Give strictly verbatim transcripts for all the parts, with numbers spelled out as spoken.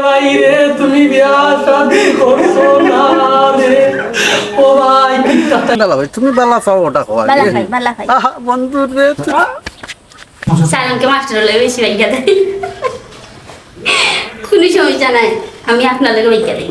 ভাই রে, তুমি বিয়া শাদী করছো না রে। ও ভাই, মিথ্যা। না ভাই, তুমি বালা পাও ওটা কও। বালা পাই, বালা পাই। আহা, বন্ধু রে। সালামকে মাস্টার হলে বেশি বাইকা দেয়। কোনো সমস্যা নাই, আমি আপনাদের বাইকা দেই।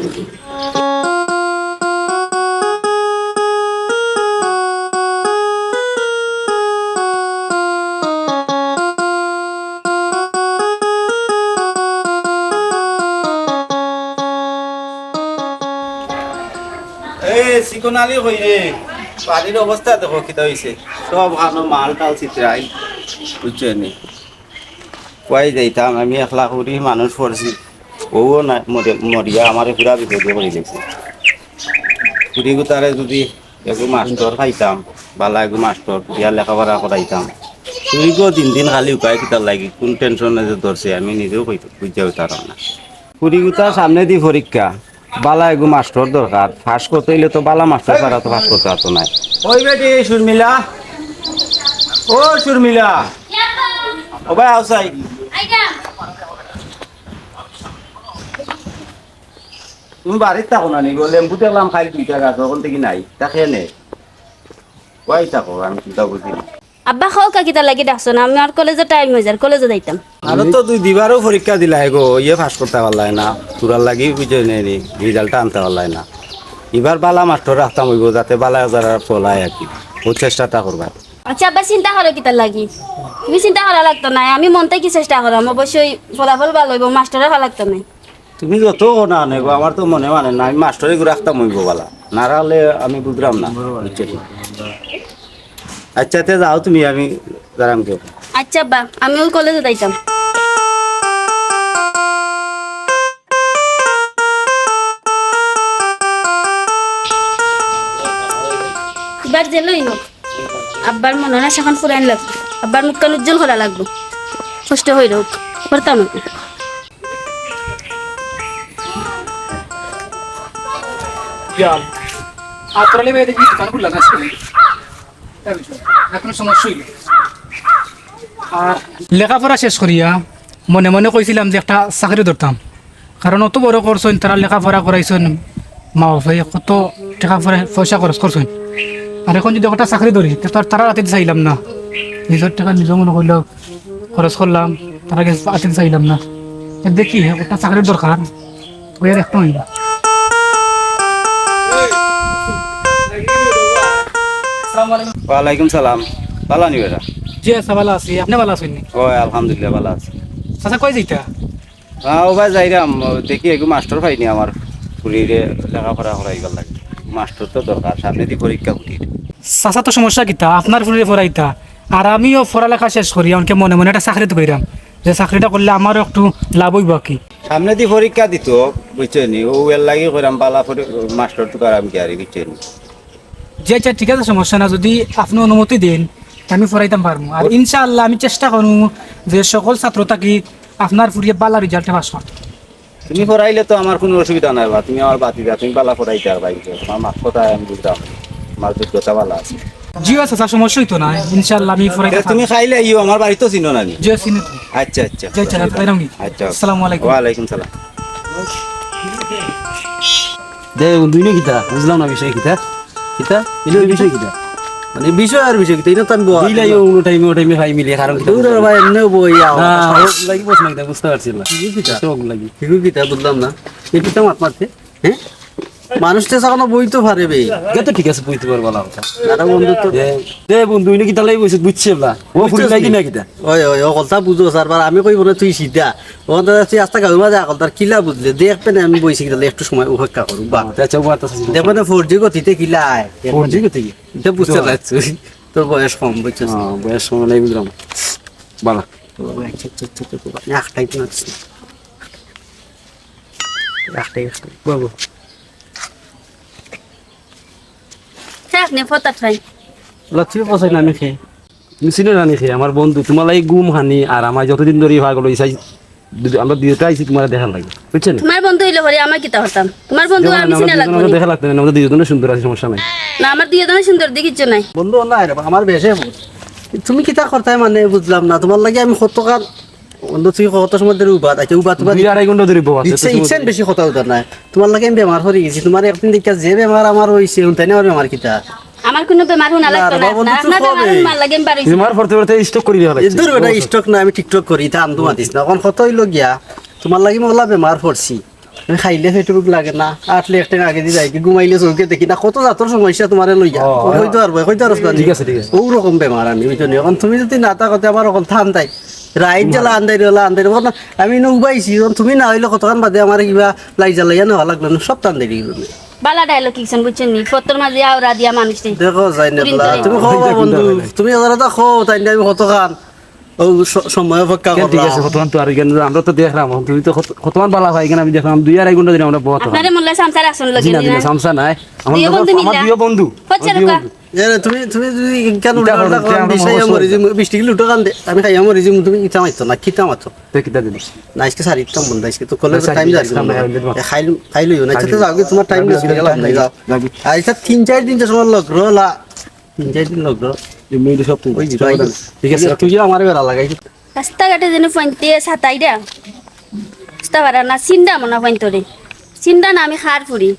এ, চিকন আলী কই রে? বাড়ির অবস্থা দেখো কিতা হইছে। সব খানো মাল টাল ছিতরাই, বুঝছো নি? কই যাইতাম আমি, একলা করি মানুষ পড়ছি। বউও না, মরে-, মরিয়া আমারে পুরা বিপদে করি দিছে। পুরি গুতারে যদি এগু মাস্টর পাইতাম, বালা এগু মাস্টর দিয়া লেখাপড়া করাইতাম। তুই গো দিন দিন খালি উপায় কিতার লাগি, কোন টেনশনে যে ধরছে আমি নিজেও কইতে, বুঝতে পারতাম না। পুরি গুতার সামনে দি পরীক্ষা, বালা এগু মাস্টর দরকার। পাস করতে হইলে তো বালা মাস্টর ছাড়া তো পাস করতে পারতো নায়। ওই বেটি, এই শর্মিলা, ও শর্মিলা, ও ভাই, আও চাই। তুমি বাড়িত থাকো না নি গো? লেম্বু দেখলাম খাইল দুইটা গাছ, ওখান থেকে নাই, তা খেয়ে নে। কই থাকো, আমি চিন্তা বুঝি না। আব্বা, কও কা কিতা লাগি ডাকছো না? আমার কলেজে টাইম হয়ে যার, কলেজে যাইতাম। আরো তো দুই দিবারও পরীক্ষা দিলাই গো, ইয়ে পাস করতে পারলাই না, তোরার লাগি বুঝে নেই, রেজাল্টটা আনতে পারলাই না। এবার বালা মাস্টর রাখতাম হইব, যাতে বালা যারা চলায় আর কি, ও চেষ্টাটা করবা। আচ্ছা আব্বা, চিন্তা করো কিতার লাগি? তুমি চিন্তা করা লাগতো না, আমি মন থাকি চেষ্টা করাম, অবশ্যই ফলাফল ভালো হইব, মাস্টরে হওয়া লাগতো না। তুমি যত না নেব, আমার তো মনে মানে না, আমি মাস্টরে গু রাখতাম হইব বালা, না রাখলে আমি বুঝলাম না, বুঝছো নি? আচ্ছা, তে যাও তুমি, আমি যারাম কেউ। আচ্ছা আব্বা, আমি ওই কলেজে যাইতাম। এবার যে লইল, আব্বার মনে হয় সেখান পুরান লাগবো, আব্বার মুখখান উজ্জ্বল করা লাগবো, কষ্ট হইল হোক, করতাম। ইয়াম। আতরালি ভাই দেখি দোকান খুললা না আজকে। তার বিষয়। না কোনো সমস্যা হইল। আর লেখাপড়া শেষ করিয়া মনে মনে কইছিলাম যে একটা চাকরি ধরতাম। কারণ অত বড় করছইন, তারা লেখাপড়া করাইছইন, মা বাপে কত টাকা পয়সা খরচ করছইন। আর এখন যদি একটা চাকরি ধরি, তে তো আর তারা রাতে চাইলাম না, নিজের টাকা নিজে মনে করলো খরচ করলাম, তারা গেছে আতিল চাইলাম না। এ দেখি, একটা চাকরির দরকার, ওই আর একটা হইল। ওয়ালাইকুম সালাম। ভালা নি বেটা? জি আচ্ছা, ভালা আছি। আপনি ভালা আছেন নি? ওই আলহামদুলিল্লাহ, ভালা আছি। চাচা, কই যাইতা? হ্যাঁ, ও ভাই যাইরাম, দেখি একটু মাস্টর পাইনি আমার ফুরিরে লেখাপড়া করাইবার লাগি। মাস্টর তো দরকার, সামনে দি পরীক্ষা ফুরির। চাচা তো সমস্যা কিতা, আপনার ফুরিরে পড়াইতা, আর আমিও পড়ালেখা শেষ করি, অনকে মনে মনে একটা চাকরি তো করিরাম, যে চাকরিটা করলে আমারও একটু লাভ হইব আর কি। সামনে দি পরীক্ষা দিত, বুঝছো নি? ও এর লাগি কইরাম, বালা পরি-, মাস্টর তো আর আমি কি আর, বুঝছো নি? জি আচ্ছা, ঠিক আছে, সমস্যা না। যদি আপনি অনুমতি দেন, আমি পড়াইতাম পারমু। আর ইনশাআল্লাহ আমি চেষ্টা করমু যে সকল ছাত্র থাকি আপনার ফুরিয়ে বালা রেজাল্টে পাস করতে। তুমি পড়াইলে তো আমার কোনো অসুবিধা নাই বা, তুমি আমার বাতি দাও, তুমি বালা পড়াইতে আর ভাই, তোমার মাত কথা আমি বুঝতাম, আমার যোগ্যতা ভালো আছে। জি আচ্ছা, স্যার, সমস্যা হইতো না, ইনশাআল্লাহ আমি পড়াইতে তে তুমি পারমু। খাইলে আইও, আমার বাড়ি তো চিনো না নি? জি, চিনি তো। আচ্ছা, আচ্ছা। জি আচ্ছা, অসুবিধা নাই। আচ্ছা। আসসালামু আলাইকুম। ওয়ালাইকুম সালাম। দে, বন্ধু, ইনো কিতা? বুঝলাম না বিষয় কিতা। কিতা? ইনো বিষয় কিতা? মানে, বিষয় আর বিষয় কিতা? ইনো তো আমি বই দিলাই, ও উনো টাইমে, ও টাইমে ভাই মিলে, কারণ কিতা? দূর রে ভাই, এমনেও বই, আও। না, ও লাগি বস না, কিতা বুঝতে পারছি না। কিতা? শখ লাগি। কিতা কিতা? বুঝলাম না। এ কিতা মাত মারছে? হ্যাঁ? মানুষ তো এখনো বই তো পারে বে। ইটা তো ঠিক আছে, বই তো পারবা না কথা। আরে বন্ধু তো দে, দে বন্ধু, ইনো কিতা লাগি বইছে, বুঝছে না। ও ফুরি লাগি না কিতা? ওই, ওই, ও কথা বুঝো, স্যার, বার আমি কইব না, তুই সিধা। ও দাদা, তুই আস্তা গাঁওর মাঝে আকল, তার কিলা বুঝলে? দেখবে না, আমি বইছি কিতা, একটু সময় অপেক্ষা করুক, বা। আচ্ছা, ও কথা শুনবো। দেখবে না, ফোর জি গতিতে কিলা হয়। ফোর জি গতি? ইটা বুঝতে পারছিস। তোর বয়স কম, বুঝছিস? হ্যাঁ, বয়স কম নাই, বুঝলাম। বালা। ও, আচ্ছা, আচ্ছা, আচ্ছা, আচ্ছা, আচ্ছা। একটাই তো আছে। একটাই, একটাই। বাবু। থাক নে, ফতা খাই। ওলা, তুই বসাই না, আমি খেয়ে। তুমি চিনো না নি কে? আমার বন্ধু, তোমার লাগি ঘুম হানি আর আমার যতদিন ধরি পাগল হইছি, দুই-, আমরা দুইটা আইছি তোমার দেখার লাগি, বুঝছো নি? তোমার বন্ধু হইলে পরে আমার কিতা হতাম? তোমার বন্ধু যেমন আমি আমরা চিনা লাগবো দুজনকে নি। দেখা লাগতো না, আমরা দুইজনে সুন্দর আছি, সমস্যা নাই। না, আমার দুইজনে সুন্দর দি কিচ্ছু নাই। বন্ধু, না রে বা, আমার বেশে ভুল। তুমি কিতা করতায় মানে বুঝলাম না, তোমার লাগি আমি কতকাল বন্ধু, তুই কত সময় ধরি উবাত? আচ্ছা, উবাত, উবাত। দুই আড়াই ঘন্টা ধরি বওয়া আছে, ইচ্ছা, এত সময় ইচ্ছা ধরি। বেশি কথা উতার নাই। তুমার লাগি আমি বেমার করি গেছি। তুমার একদিন দেখিয়া যে বেমার আমার অইছে, হুনতায় না আমার বেমার কিতা? আমার কুনু বেমার হুনা না লাগতো রে না। বাবা, বন্ধু, তুই আপনার বেমার কবে? হুনবার লাগি আমি পারি। বেমার পড়তে পড়তে stroke করি দিয়া এ, দূর বেটা, stroke না, আমি TikTok করি, ইতা আন্দু মাতিস না। অখন কত অইলো গিয়া, তুমার লাগি মগলা বেমার পড়ছি। আমি খাইলে পেটো ভুক লাগে না, আটলে একটা আগে দি যাই, কি ঘুমাইলে চউখে দেখি না, কত জাতর সমস্যা তুমারে লইয়া। ও, কইতে পারবো, কইতে পারস না। ঠিক আছে, ঠিক আছে। অউ রকম বেমার আমি, বুঝছো নি? অখন তুমি যুদি না থাকতে আমার অখন ঠান্ডায় রাইত জ্বালা আন্দাইরে অলা আন্দাইরে, অখন আমি নু উবাইছি, অখন তুমি না অইলে কতক্ষণ বাদে আমার কিবা লাই জ্বালাইয়া নেওয়া লাগলো না, সব টান দেরি গেলো। বালা dialogue লিখছইন, বুঝছইন নি? ফতর মাঝে আওরা দিয়া মানুষ নেই। দেখো, জাইনাবলা, তুমি কও বা বন্ধু, তুমি যারা তা কও, তাই না আমি কতক্ষণ? ও স-, সময় অপেক্ষা কেন ঠিক করলাম। আছে, কতক্ষণ তো আর কেন, আমরা তো দেখলাম, তুমি তো কত-, কতক্ষণ বালা ভাই, কেন আমি দেখলাম দুই আড়াই ঘন্টা ধরি আমরা বওয়া তো। আপনারে মনে হয় সামসা রাখছইন লগে জি না, জি না, না? সামসা নাই। আমার দুইও বন্ধু আমার মিলা। দুইও বন্ধু। হচ্ছে আমার দুইও রুকা। বন্ধু। এ রে, তুমি, তুমি যদি কেন ইটা উল্টা করো, উল্টা ইটা কম, আমরা বিষ খাইয়া মরি যাইমু, বিষ টিকলি উঠো কান দে। আমি খাইয়া মরি যাইমু, তুমি ইটা মারতো না, কিতা মারতো? তে কিতা দিলি? না, আজকে সারি দিতাম বন্ধু, আজকে তো কলেজে আচ্ছা, time আজকে যাচ্ছে না, না, না। এ খাইল, খাইল হইও না, আচ্ছা, যাও, তোমার time খাইল নষ্ট করে লাভ নাই, যাও। যাও। আচ্ছা, তিন চার দিন তো সময় লগ রোলা, তিন চার দিন লগ রো। এই মেয়েদের সব তুমি ওই যে ভাই, ঠিক আছে, তুই যে আমারে বেড়া লাগাই। রাস্তাঘাটে যেন ফাইনতে সাতাইরা। রাস্তা বাড়া না, সিন্ডা মনা ফাইন তোরে। সিন্ডা না, আমি খার ফুরি।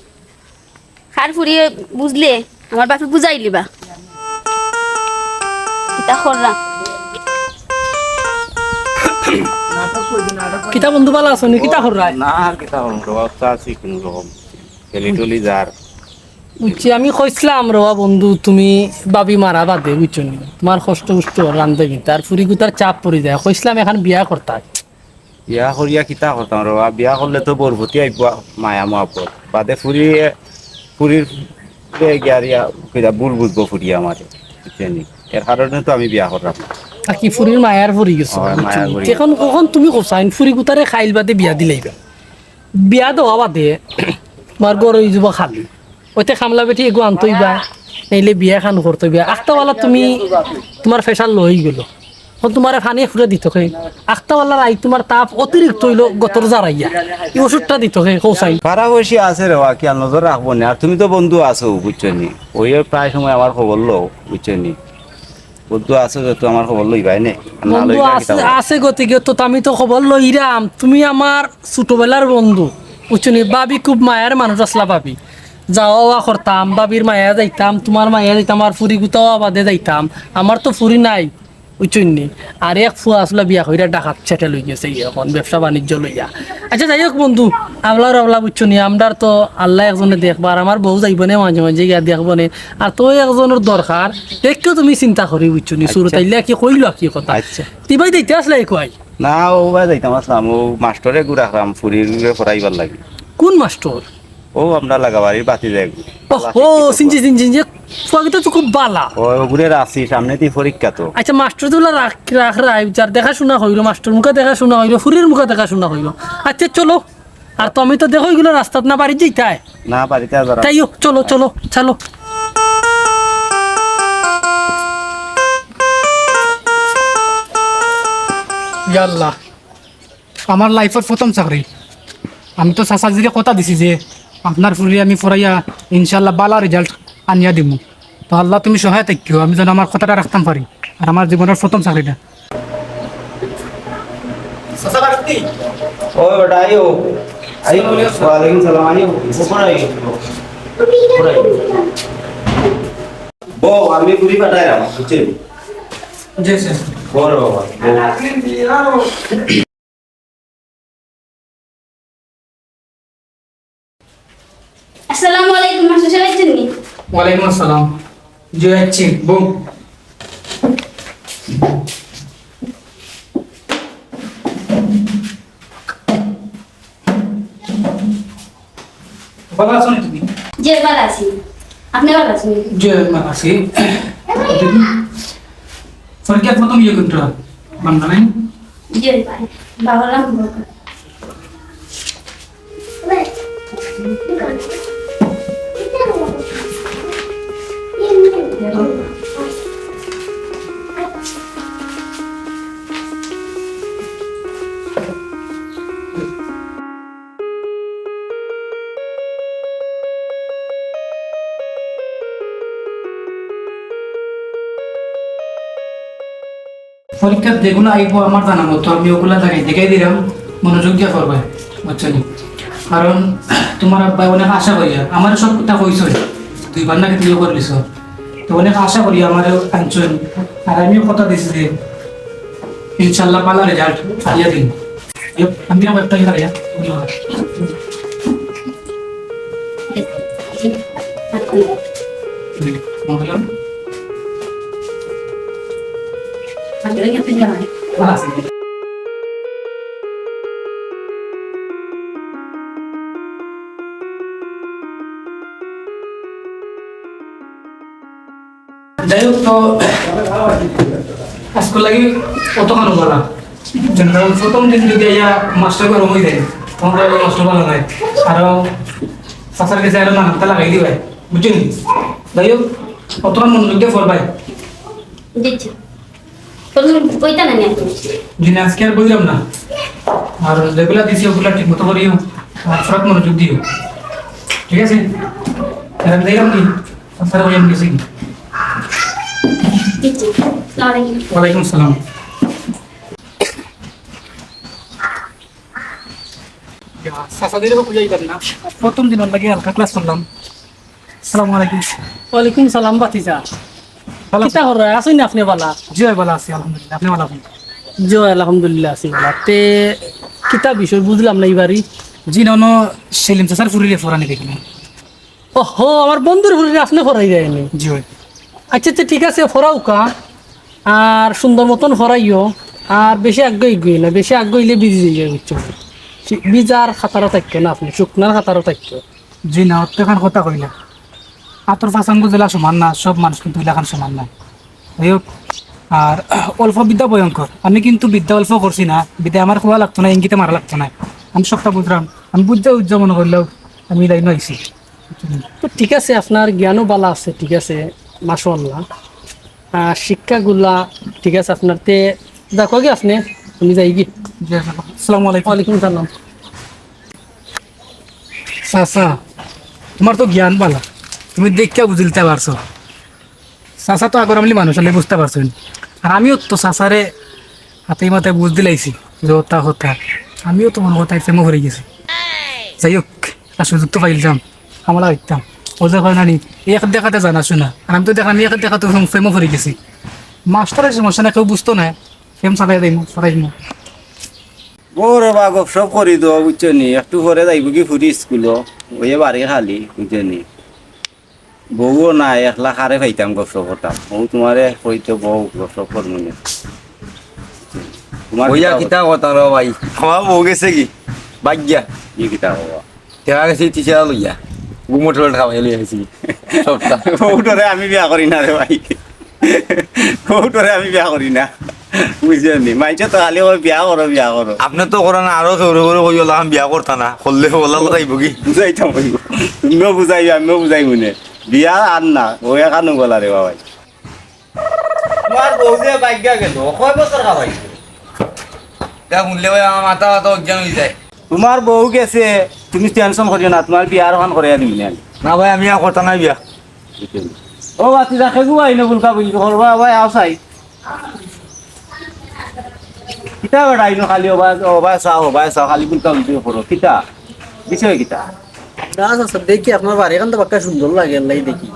খার ফুরি বুঝলে আমার বাপে বুঝাই লিবা। কিতা কররা? কিতা বন্ধু বালা আছো নি? কিতা কররা? না, আর কিতা করমু রে, অবস্থা আছি কুনু রকম। খেলি টুলি যার। বুঝছি, আমি কইছলাম রে বা বন্ধু, তুমি বাবি মারা বাদে, বুঝছো নি? তুমার কষ্ট উষ্ট রান্ধে কিতা, আর ফুরি গুতার চাপ পড়ি যায়। কইছলাম এখান বিয়া করতা। বিয়া করিয়া কিতা করতাম রে বা? বিয়া করলে তো বউর প্রতি আইবো মায়া মহব্বত। বাদে ফুরি, ফুরির গিয়া আর ইয়া, কিতা ভুল বুঝবো ফুরিয়ে আমারে, বুঝছো নি? এর কারণে তো আমি বিয়া করলাম না। আর কি ফুরির মায়ার পড়ি গেছো, হয়, বুঝছো মায়ার নি? পড়ি গেছে। এখন কখন তুমি কছাইন ফুরি গুতারে খাইল বাদে বিয়া দিলাইবা? বিয়া দেওয়া বাদে তুমার ঘর অই যাইবো খালি। অইতে কামলা বেটি এগু আনতইবা, নাইলে বিয়া খান করতইবা। আখতাওয়ালা তুমি, তুমার pressure low অই গেলো। অখন তুমারে পানি ফুরে দিতো কে? আখতাওয়ালার আই তুমার তাপ অতিরিক্ত অইলো গতর জারাইয়া। এই ওষুধটা দিতো কে, কছাইন? পাড়া পড়শি আছে রে বা, খেয়াল নজর রাখবো নি। আর তুমি তো বন্ধু আছো, বুঝছো নি? অউ প্রায় সময় আমার খবর লও, বুঝছো নি? বন্ধু আছে যত আমার খবর লইবায় নে। আর না বন্ধু লইলে আর আছে, কিতা করবো? আছে গতিকে তো আমি তো খবর লইরাম। তুমি আমার ছোটবেলার বন্ধু, বুঝছো নি? বাবি খুব মায়ার মানুষ আছলা বাবি। যাওয়া আওয়া করতাম, বাবির মায়া যাইতাম, তুমার মায়া যাইতাম, আর ফুরি গুতাও বাদে যাইতাম। আমার তো ফুরি নাই, বুঝছো নি? আর এক ফুয়া আছলা বিয়া কইরা ঢাকাত settle অই গেছে, এখন ব্যবসা বাণিজ্য লইয়া। আচ্ছা, যাই হোক বন্ধু, আবলার আবলা, বুঝছো নি? আমরার তো আল্লায় একজনে দেখবা, আর আমার বউ যাইবো নে মাঝে মাঝে গিয়া দেখবো নে। আর তো একজনর দরকার, দেখো তুমি চিন্তা করি, বুঝছো নি? আচ্ছা। সুরত আইলে কি কইলো কি কথা? আচ্ছা। তি ভাই দেখতে আসলে এই কই? না, অউ বা যাইতাম আছলাম, অউ মাস্টরে গু রাখলাম, ফুরিরে পড়াইবার লাগি। কোন মাস্টর? অউ আমরা লাগাবাড়ির বাতি যায়। ও, ও, চিনছি, চিনছি, চিনছি। ফুয়াগিতা তো খুব বালা। ও, অগুরে রাখছি, সামনেদি পরীক্ষা তো। আচ্ছা, মাস্টর তুলা রাখ, রাখ, রাখ, যার দেখাশুনা করিও, মাস্টর মুখা দেখাশুনা করিও, ফুরির মুখা দেখাশুনা করিও। আচ্ছা, চলো। আর তুমি তো দেখো ইগুলা রাস্তাত না, বাড়িত যাইতায়? না, বাড়িত আর যাইতাম না। তাইও, চলো, চলো, চলো। ইয়া আল্লাহ, আমার life-র প্রথম চাকরি। আমি তো চাচাজিরে কথা দিছি যে আপনার ফুরিরে আমি পড়াইয়া ইনশাআল্লাহ বালা result আনিয়া দিমু। তো আল্লাহ তুমি সহায় থাকিও, আমি যেন আমার কথাটা রাখতাম পারি। আর আমার জীবনর প্রথম চাকরিটা। চাচা বাড়িত নি? ও বেটা, আইও। আইও। ওয়ালাইকুম সালাম, আইও। উপরে আইও। উপরে আইও। বউ, আমি ঘুরি পাঠাইলাম, বুঝছেন? জি, স্যার। বড় বাবা, বউ। আসসালামু আলাইকুম, মাস্টার সাব আইছইন নি? ওয়ালাইকুম আসসালাম। জি, আইছি, বউ। ভালা আছো নি তুমি? জি, ভালা আছি। আপনি ভালা আছেন নি? জি, ভালা আছি। পরীক্ষার প্রথম ইয়ে কোনটা? বাংলা নাই? জি, বাংলা। পরীক্ষাত যেগুলা আইবো আমার জানা মতো আমি ওগুলা জাগাত দেখাই দিরাম, মনোযোগ দিয়া পড়বায়, বুঝছো নি? কারণ তুমার আব্বায় অনেক আশা করিয়া আমারে সব কথা কইছইন, দুইবার নাকি তুইও করলিছ, তো অনেক আশা করিয়া আমারে আনছইন। আর আমিও কথা দিছি যে ইনশাআল্লাহ ভালা result আনিয়া দিমু। আমি একটা ইয়ে করিয়া ধন্যবাদ। যাই হোক, তো আজকে লাগি অতখানো বালা। কারণ প্রথম দিন যদি আইয়া মাস্টার গরম অই যায়, তখন তো আইয়া মাস্টার বালা নায়। আরো চাচার গেছে আরো নানানটা লাগাই দিবায়, বুঝছো নি? যাই হোক, অতখান মনোযোগ দিয়া পড়বায়। জি, জি। কোনো বইতা না নি আপনি? জি না, আজকে আর বইলাম না। আর যেগুলা দিছি ওগুলা ঠিক মতো করিও, আর সব মনোযোগ দিও, ঠিক আছে? আর আমি যাইলাম কি? আপনারা ওই আমি গেছি কি? জি, জি। আসসালামু আলাইকুম। ওয়ালাইকুম আসসালাম। ইয়া, চাচা দিলে খুঁজে আইতাম না। প্রথম দিন ওর লাগে হালকা ক্লাস করলাম। আসসালামু আলাইকুম। ওয়ালাইকুম সালাম ভাতিজা। ভালা আছো? কিতা কররা? আছইন নি আপনে বালা? জি ভাই, বালা আছি, আলহামদুলিল্লাহ। আপনে বালা আছইন? জি ভাই, আলহামদুলিল্লাহ আছি বালা। তে কিতা বিষয় বুঝলাম না ইবারি। জি না, অনো সেলিম চাচার ফুরিরে ফরানি দেখলাম। ওহো, আমার বন্ধুর ফুরিরে আপনে ফরাই দেয়নি? জি ভাই। আচ্ছা, আচ্ছা, ঠিক আছে, ফরাউক্কা। আর সুন্দর মতন ফরাইও। আর বেশি আগ্রহ ইগুই না, বেশি আগ্রহ ইলে বিজি অই যায়, বুঝছো? ঠিক, বিজার খাতারও থাকিও না আপনে, শুকনার খাতারও থাকিও। জি না, অত এখান কথা কইলা। আতর ফাসাঙ্গু জেলা সমান না, সব মানুষ কিন্তু ইলাখান সমান না। যাই হোক, আর অল্প বিদ্যা ভয়ঙ্কর। আমি কিন্তু বিদ্যা অল্প করছি না, বিদ্যা আমার খোয়া লাগতো না, ইঙ্গিতে মারা লাগতো না। আমি সবটা বুঝলাম, আমি বুঝতে উজ্জা মনে করলেও আমি লাইনও আইছি। তো ঠিক আছে, আপনার জ্ঞানও বালা আছে, ঠিক আছে, মাশাআল্লাহ। আর শিক্ষাগুলা ঠিক আছে আপনার। তে দেখো কি আপনে, আমি যাই কি? জি, আসসালামু আলাইকুম। ওয়ালাইকুম সালাম। চাচা, তুমার তো জ্ঞান বালা, তুমি দেখিয়া বুঝিলতে পারছো। চাচা তো আগর আমলি মানুষ, আলে বুঝতে পারছো নি? আর আমিও তো চাচারে হাতে মাথায় বুঝ দিলাইছি যে অতা কথা। আমিও তো মনে কথায় প্রেমে পড়ি গেছি। যাই হোক, একটা সুযোগ তো পাইলাম, হামলা হইতাম। ও যে কয় নানি, এক দেখাতে জানা শোনা। আর আমি তো দেখলাম এক দেখাতে প্রেমে পড়ি গেছি। মাস্টারের সমস্যা না, কেউ বুঝতো না। প্রেম চালাই দিমু, চালাই দিমু। বউরে বা গপসপ করি তো, বুঝছো নি? একটু পরে যাইবো কি ফুরি স্কুলো, ওই বাড়ি খালি, বুঝছো নি? বউও নাই, একলা কারে পাইতাম গপসপ করতাম। বউ তুমারে কইতো বউ গপসপ করমু নি। তুমার ওইয়া কিতা কিতা কথা রে ভাই? আমার বউ গেছে কি? বাদ দিয়া। ই কিতা কও? দেখা গেছে টিচার লইয়া। ঘুমো টুমো খাওয়াই লইয়া গেছি। সবটা। বউটারে আমি বিয়া করি না রে ভাই। বউটারে আমি বিয়া করি না। বুঝছো নি? মাইনষে তো খালি কয়, "বিয়া করো, বিয়া করো।" আপনে তো করেন না, আরো কেউরে কেউরে কইও, "লাখান বিয়া করতা না, করলে ওলা লড়াইব কি?" বুঝাইতাম অইব। তুমিও বুঝাইবে, আমিও বুঝাইমু নে। বিয়া আর না, ও এখানো গলা রে বাবাই। তুমার বউ যে বাইগা গেল, কয় বছর খাওয়াইছে? তা শুনলে ভাই আমার মাথা ব্যথা অজ্ঞান অই যায়। তুমার বউ গেছে, তুমি টেনশন করিও না, তুমার বিয়া আর অখান করাইয়া দিমু নে আমি। না ভাই, আমি আর করতা না বিয়া। ও বাতি রাখে গো, আইনো বুলকা বুলকি করবা, ভাই আও চাই। কিতা বেটা, আইনো খালি ও ভাই, ও ভাই চাও, ও ভাই চাও, খালি বুলকা বুলকি করো। কিতা? বিষয় কিতা? না, আচ্ছা, আচ্ছা, দেখি আপনার বাড়ি এখান তো বাক্কা সুন্দর লাগে, আল্লাহ দেখি।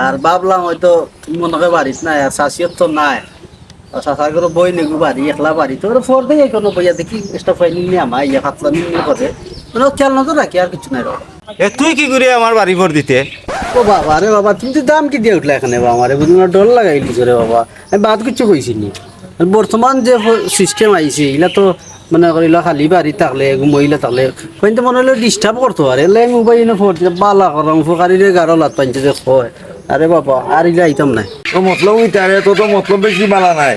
আর ভাবলাম হয়তো তুমি মনে হয় বাড়িত নাই, আর চাচিও তো নাই। আর চাচার ঘরো বই নেগু বাড়ি, একলা বাড়ি। তো ওরা ফোর দেয় কোনো বইয়া দেখি, এক্সট্রা ফাইন নিয়ে আমার ইয়া ফাতলা নিয়ে করে। মানে ও খেয়াল নজর রাখি, আর কিছু নাই রে। এ, তুই কি করে আমার বাড়ি ফোর দিতে? ও বাবা রে বাবা, তুমি তো দাম কি দিয়ে উঠলা এখানে বাবা? আমারে বুঝি না, ডর লাগাইলি রে বাবা। আমি বাদ কিছু কইছি নি। বর্তমান যে ফ-, সিস্টেম আইছে, ইলা তো মনে করি ইলা খালি বাড়ি থাকলে, এগু মহিলা থাকলে, কিন্তু মনে হলো ডিস্টার্ব করতো পারে। এলে আমি উবাই এনে ফোর দিতে বালা করলাম, উপকারীরে গারো লাত পাইছে যে কয়। আরে বাবা, আর ইলা আইতাম নাই। তো মতলব ইতা রে, তো, তো মতলব বেশি বালা নাই।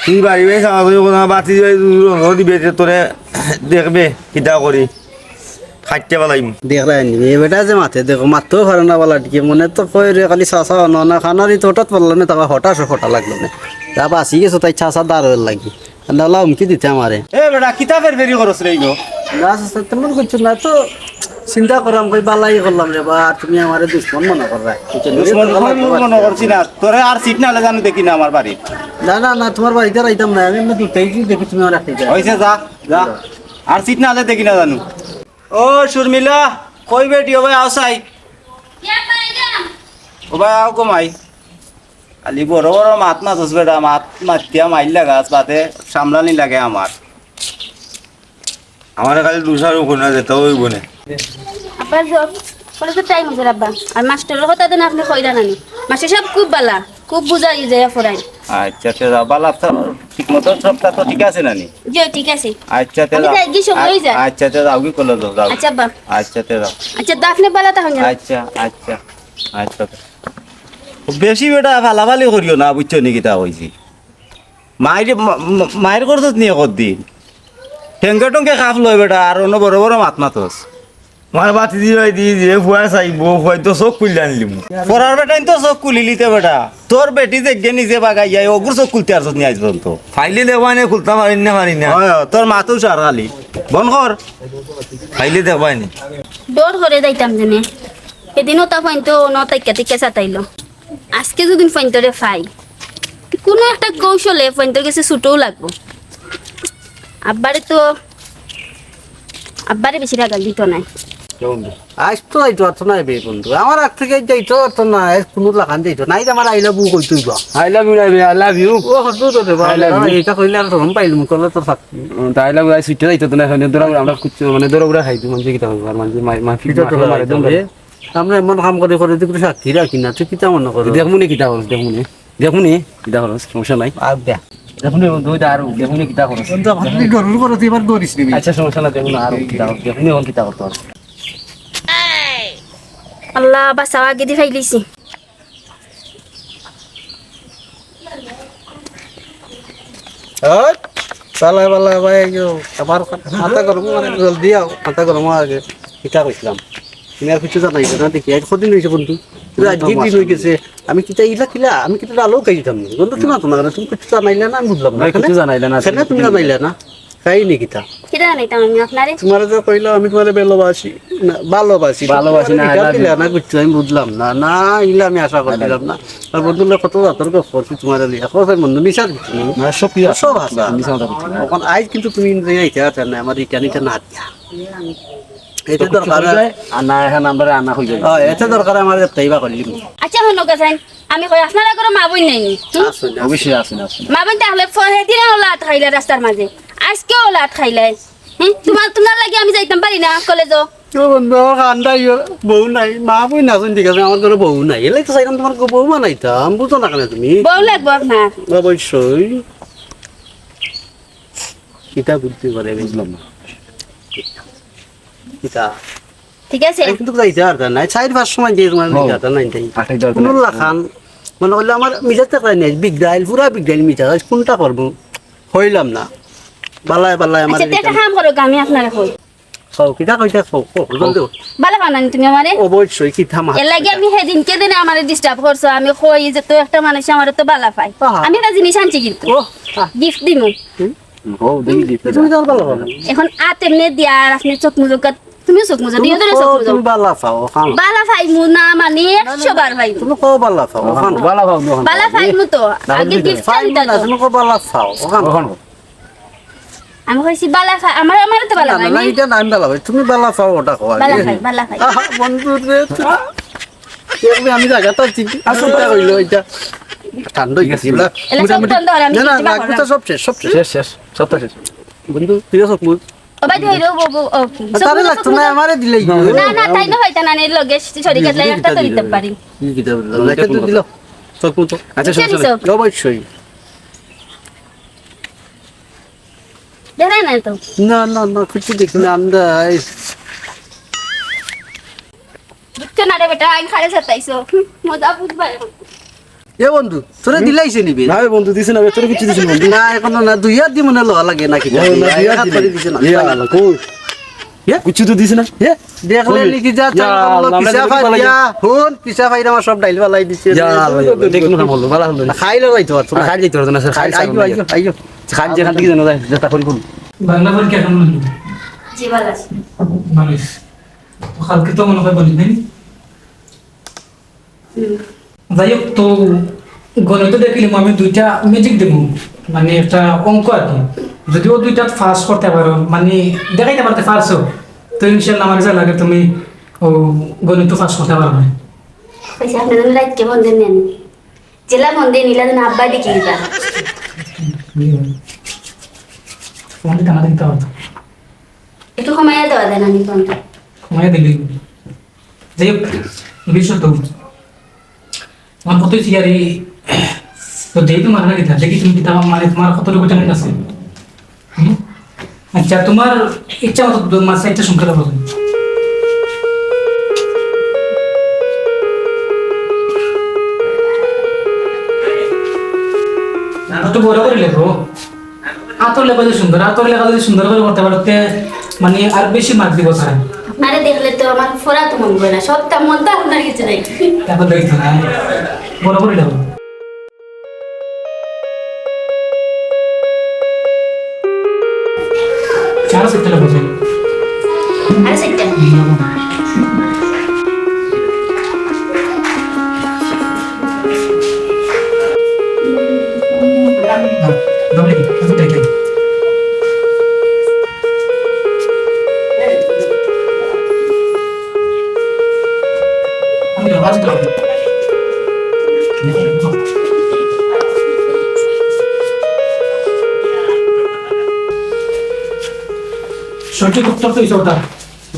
তুই বাড়ি বাড়ি চাওয়া চাওয়ি করো না, বাতি দিবে, তোরে দেখবে, কিতা করি। খাইতে বালাইম। দেখরায় নি, এ বেটা যে মাতে, দেখো, মাততেও পারে না বালা ঠিক, মনে তো কয় রে, খালি চাচা অনো না, খানারি তো হঠাৎ পারলো না, তারপর হঠাৎ হঠাৎ লাগলো না। তা বাঁচি গেছো, তাই চাচা দাঁড় হয়ে লাগি। নালা হুমকি দিতে আমারে। এ বেটা, কিতা ফেরফেরি করস রে ইগো? না, চাচা, তেমন কিছু না, তো চিন্তা করলাম, কই বালাই করলাম রে বা, আর তুমি আমারে দুশমন মনে কররায়। দুশমন মনে করছি না, তোরে আর সিট না হলে জানো দেখি না আমার বাড়ি। না, না, না, তোমার বাড়িত আর আইতাম না। আমি এমনে দূর থাকি দেখি তুমি আমার রাখতে যাও। অইছে, যা, যা। আর সিট না আলে দেখি না জানু। ও শর্মিলা, কই বেটি, ও ভাই, আও চাই। ও ভাই, আও গো মাই। খালি বড় বড় মাত মাতস বেটা, মাত মাতিয়া মাইর লাগাস, বাদে সামলানি লাগে আমার। আমারে খালি দুসার উপর না যেতে অইবো না। আব্বা, জব করে তো টাইম হইছে আব্বা। আর মাস্টারর কথা দেন আপনে কইরা নানি। মাস্টার সাব খুব বালা, খুব বুঝাই যায় পড়াই। আচ্ছা, তে যাও, বালা তো ঠিক মতো সবটা তো ঠিক আছে নানি? জি, ঠিক আছে। আচ্ছা, তে আমি যাও। যাই, কি সময় হয়ে যায়? আচ্ছা, তে যাও, কি করলে যাও, যাও। আচ্ছা, আব্বা। আচ্ছা, তে যাও। আচ্ছা, তো আপনে বালা থাকবেন। আচ্ছা, আচ্ছা, আচ্ছা। বেশি বেটা ফালাফালি করিও না, বুঝছো নি কিতা কইছি? মাইর, মা-, মা-, মাইর করছত নি একদিন? ঠেঙ্গে ঠুঙ্গে কাপ লয় বেটা, আর অন্য বড় বড় মাত মাতস। আমার বাতি দি ভাই দি যে ফুয়া চাইবো, ফুয়াই তো চোখ খুললে আনলিম। পড়ার বেটাইন তো চোখ খুলিলিতে বেটা। তোর বেটি যে গে নিজে বাগাইয়া, ওগুর চোখ খুলতে আর নি আইজ পর্যন্ত। ফাইলে দেখবাই নি, খুলতা পারি না, পারি না। হয়, হয়, তোর মাথা উষার খালি। বন্ধ কর। ফাইলে দেখবাই নি। ডর করে যাইতাম জেনে। এদিনও তা ফাইন তো ন তাইকা তাইকা সাতাইলো। আজকে যদি ফাইন তোরে ফাই, কোনো একটা কৌশলে ফাইন তোর কাছে ছুটও লাগবো। আব্বারে তো, আব্বারে বেশি রাগাল দিত নাই। আজ তো যাইতো পারতো না বে বন্ধু, আমার আগ থেকে যাইতো পারতো না, আজ কোনো লাখান যাইতো না, এই যে আমার আই লাভ ইউ কইতো অইবো। আই লাভ ইউ না বে, আই লাভ ইউ। ও, হতো তো রে বাবা, I love you। এটা কইলে আর শরম পাইলাম, কইলে তো থাক। উম, তা আই লাভ ইউ, আই সুইটটা যাইতো তো না, মানে দৌড়া উড়া, আমরা কুচ্ছু, মানে দৌড়া উড়া খাইতো, মানে কিতা হইবো, আর মানে মাই, মাই, এটা তো মারে, মারে, হয় দম না, খাইতো। এ? আমরা এমন কাম করি করি তুই সাক্ষী রাখি না, তুই কিতা মনে করো? দেখমুনি কিতা করস, দেখমুনি। দেখমুনি, কিতা করস, সমস্যা নাই। আগ দে। দেখমুনি বন্ধু, ওইটা আর দেখমুনি কিতা করস। বন্ধু, আমার তুই গরুর গরু তুই এবার ধরিস নিবি। আচ্ছা, সমস্যা নাই, দেখমুনি আর কিতা করস, দেখমুনি এখন কিতা করস। আল্লাহ, বাঁচাও, আগে দি ফাইলিছি। ওই, বালা, বালা, ভাই, আইও। আমার মাথা গরম, মানে, জলদি আও, মাথা গরম আগে। কিতা কইছিলাম? তুমি আর কিছু জানাইছো না দেখি, আজ কদিন হইছে বন্ধু? তুমি আজকে দিন হই গেছে, আমি কিতা ইলা কিলা, আমি কিতা আলো খাই দিতাম না। বন্ধু, তুমি তো না, তুমি কিছু জানাইলে না, আমি বুঝলাম না। ভাই, কিছু জানাইলে না। কেন তুমি জানাইলে না? খাই নি কিতা? কিতা জানাইতাম আমি আপনারে? তোমারে যে কইলাম আমি তোমারে ভালোবাসি, না, ভালোবাসি। ভালোবাসি না, তোমারে I love you। দিলা না, কিচ্ছু আমি বুঝলাম না। না, ইলা আমি আশা করছিলাম না। আর বন্ধু, কত জাতর গপ করছি তোমারে নিয়া। কত বন্ধু, মিশা দিচ্ছি। না, সব কি সব আছে? মিশা কথা বলছি না। এখন আইজ কিন্তু তুমি ইন্দ্রিয়া ইচ্ছা আছে না, আমার রিটার্ন ইটা না দিয়া। এতে তো দরকার। আর না, এখন আমরা আনা হয়ে যাবে। হ্যাঁ, এতে দরকার আমার দেখতেই বা করলি। আচ্ছা, হনো গেছেন, আমি কই, আপনারা করে মা বইন নাই নি? হুম? আছে, আছে। অবশ্যই আছে, আছে। মা বইন তাহলে ফ-, হেদিনও লাত খাইলা রাস্তার মাঝে, আজকেও লাত খাইলাই। হুম? তোমার, তোমার লাগি আমি যাইতাম পারি না কলেজও। ও বন্ধু, আমার কান্দা ইয়ে, বউ নাই, মা বইন আছেন ঠিক আছে, আমার ঘরে বউ নাই। এলাই তো চাইলাম তোমার বউ বানাইতাম, বুঝো না কেন তুমি? বউ লাগবো আপনার। অবশ্যই। কিতা বুদ্ধি করে বুঝলাম না। কিতা? ঠিক আছে। এই কিন্তু যাইতে পারতাম না। চাইর পাঁচ সময় দিয়ে তোমার ও। মিজাজটা নাই তাই। আঠাইশ দরকার কোনো নাই। লাখান, মনে করলে আমার মিজাজ থাকলে নেই, বিগড়াইল, পুরা বিগড়াইল মিজাজ, আজ কোনটা করবো? হইলাম না। বালায় বালায় আমার আচ্ছা, তে একটা কাম করো, আমি আপনারে কই। কও, কিতা কইতা কও, কও, জলদি কও। বালা পাও না নি তুমি আমারে? অবশ্যই, কিতা মাত এর লাগি কইতা। আমি সেদিনকে দিনে আমারে disturb করছো, আমি কই যে তো একটা মানুষ আমারে তো বালা পাই। আহা। আমি একটা জিনিস আনছি কিন্তু। ও, আহ। Gift দিমু। হুম? ও, দেখি দিতে তুমি তো আর বালা পাও না। এখন আত এমনে দিয়া আর আপনি চোখ মুজো কাত, তুমিও চোখ মুজো, তুমি দুইও ধরে কও, চোখ মুজো। তুমি বালা পাও, খাও। বালা পাইমু না মানে না, না, একশো বার পাইমু। তুমি কও বালা পাও, খাও। বালা পাও, খাও। বালা পাইমু তো, না, আগে তুমি gift পাইমু চাইতা না, তো। তুমি কও বালা পাও, খাও। খাও। আমি কইছি বালা পাই, আমার, আমারে তো বালা না, না, পাই, না, নি? এটা না, আমি বালা পাই। তুমি বালা পাও, ওটা কও আগে। বালা পাই, বালা পাই। আহা, বন্ধু রে, তুই। এমনি আমি জায়গা তো চিন্তা, চিন্তা করিল, এটা ঠান্ডা হয়ে গেছে, এগুলা। এলা সব মোটামুটি বন্ধ কর, আমি না, না, কিছু না, পারবো না। কথা সব শেষ, সব শেষ। শেষ, শেষ, সবটা শেষ। বন্ধু, তুই সব মুখ। ও ভাই, ধরো, বউ, বউ, ও, না, সব তাহলে মুখ, লাগতো সব না, মুখ। আমারে দিলেই। না, না, তাই না, হইতা না, নে, লগে শরীর গেছলে একটা তো দিতে পারি। কি দিতে পারি? না, একটা তো দিল। সব মুখ তো। আচ্ছা, কিসের সমস্যা নাই। হিসাব? অবশ্যই। দেখা নাই তো। না, না, না, কিছু দেখি না, আমরা এই বুঝছো না রে বেটা, আইন খাড়ে সাতাইছো। হুম, মজা বুঝবা এখন। এ বন্ধু, তোরে হুম? দিলাইছে নিবে? না রে বন্ধু, দিছে না, তোরে কিছু দিছে না বন্ধু। না, এখনো না, দুই হাত দি মনে লওয়া লাগে নাকি? ও, না, দুই হাত এক হাত দিলে। করে দিছে না। ইয়া আল্লাহ, কই? ইয়া? কিছু তো দিছে না। ইয়া? দেখলে কই? লিখি যা, ইয়া চাল করলো, আল্লাহ, আমরা পিছা তো ফাটিয়া, হুন, পিছা ফাইরা আমার সব ডাইল ফালাই দিছে। ইয়া আল্লাহ, ইয়া আল্লাহ, দেখুন না বললো, বালা হলো না। খাইলে যাইতো পারতো না। খাই যাইতো পারতো না, স্যার, খাই, খাই আইও, যাইতো আইও, পারতো না। আইও। খাই যেখান থেকে যেন যায়, যেটা করি করুন। বাংলা বই কেমন লাগলো? জি, ভালো আছে। ভালো আছে। তো কালকে তো মনে হয় বলি, তাই না? হুম। যাই হোক, তো গণিত দেখিলে আমি দুইটা ম্যাজিক দেবো, মানে একটা অঙ্ক আর কি। যদি ও দুইটা পাস করতে পারো, মানে দেখাইতে পারতে পারছো, তো ইনশাল্লাহ আমার কাছে লাগে তুমি ও গণিত পাস করতে পারবে। কইছে, "আপনি যেন রাইতকে ফোন দেন নেন।" জেলা ফোন দেন, ইলা যেন আব্বা দেখি দিবা। ফোন দিতে আমাদের দিতে হবে। একটু কমাইয়া দেওয়া যায় না নি ফোনটা? কমাইয়া দিলি। যাই হোক, বিষয় তো আমার কতই সিয়ারি তো যেহেতু মাথা কিতা, দেখি তুমি কিতা মানে তোমার কতটুকু ট্যালেন্ট আছে। হুম? আচ্ছা, তোমার ইচ্ছা মতো দু-, মাছ চারটা সংখ্যা বলো। একটু বড় করে লেখো। আতর লেখা যে সুন্দর, আতর লেখা যদি সুন্দর করে করতে পারো, তে মানে আর বেশি মার্ক দিব স্যার। আপনারে দেখলে তো আমার পড়া তো মন করে না, সবটা মন তো আপনার কিছু নাই। তারপর দেখতো না, বড় করে লেখো। চার সেক্টরে বসে। আরে সেক্টর। সঠিক উত্তর তো হইছে ওটা।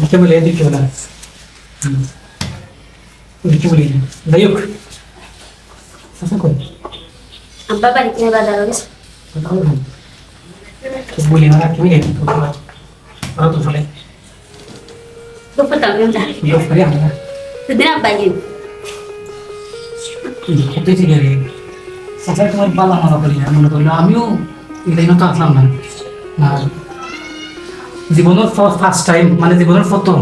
বুঝতে পারলে এদিকে ওটা। হুম। এদিকে বলি না। যাই হোক। আচ্ছা, কই? আব্বা বাড়িত নাই, বাজারো গেছে। কথা বলবেন? তো বলি না, কি বলি? তো তোমার, ওরা তো চলে। দুপুর তো আমরা। দুপুরে আমরা। দুদিন আব্বা গেল। কি করতে ছিল রে? চাচা তোমার বালা মনে করি না, মনে করলো আমিও এই লাইনে তো আসলাম না। আর জীবনের ফা-, ফার্স্ট টাইম, মানে জীবনের প্রথম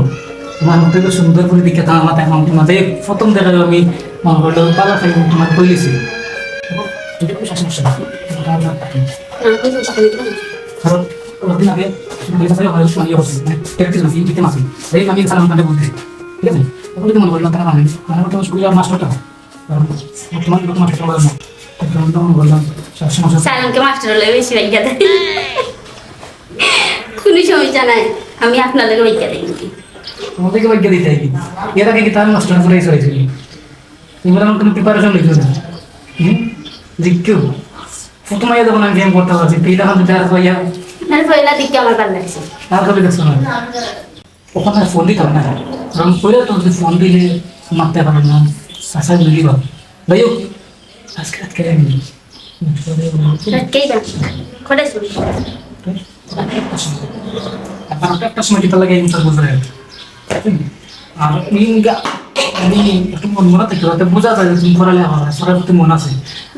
তোমার মতো একটা সুন্দর করে দেখে তো আমার এখন তোমাদের প্রথম দেখা আমি মনে করলো বালা খাই তোমার কইলেছি। এটা কোনো সমস্যা না। কারণ ওদিন আগে তুমি চাচা ওখানে শুনে ইয়ে করছি, মানে প্র্যাকটিস করছি, দিতে মাসি। এই আমি সালাম তাহলে বলতেছি। ঠিক আছে? এখন যদি মনে করলাম তারা মানে, মানে তো স্কুলের মাস্টারটা। কারণ বর্তমানে লোক মাস্টার বলে না। এই কারণে তখন বললাম, সবসময় সব সালামকে মাস্টার হলে বেশি ভাগ্য দেয়। কোনো সমস্যা নাই, আমি আপনাদেরকে ভাগ্য দেই। তোমাদেরকে ভাগ্য দিতে হয় কি? এর আগে কি তার মাস্টার করে এসে হয়েছিল? এবার আমার কোনো প্রিপারেশন হইতো না। হুম? জিজ্ঞু, প্রথমে যখন আমি গেম করতে পারছি, তুই তখন তো আর হইয়া না, পয়লা দিকে আমার ভালো লাগছে। তার কাছে দেখছো না? ওখানে ফোন দিতাম না। কারণ পরে তো যদি ফোন দিলে মারতে পারে না, চাচা মিলি পাবে। যাই হোক, আজকে রাত কেটে নিই। রাত কেই বা? কটায় শুরু? এখন একটা সময় কিতা লাগে, এই মুহূর্তে বুঝা যায় না। আর ইনকা, আমি একটু মন মরা থাকি, ওতে বোঝা যায় যে তুমি পড়ালেখা করো, পড়ার প্রতি মন আছে।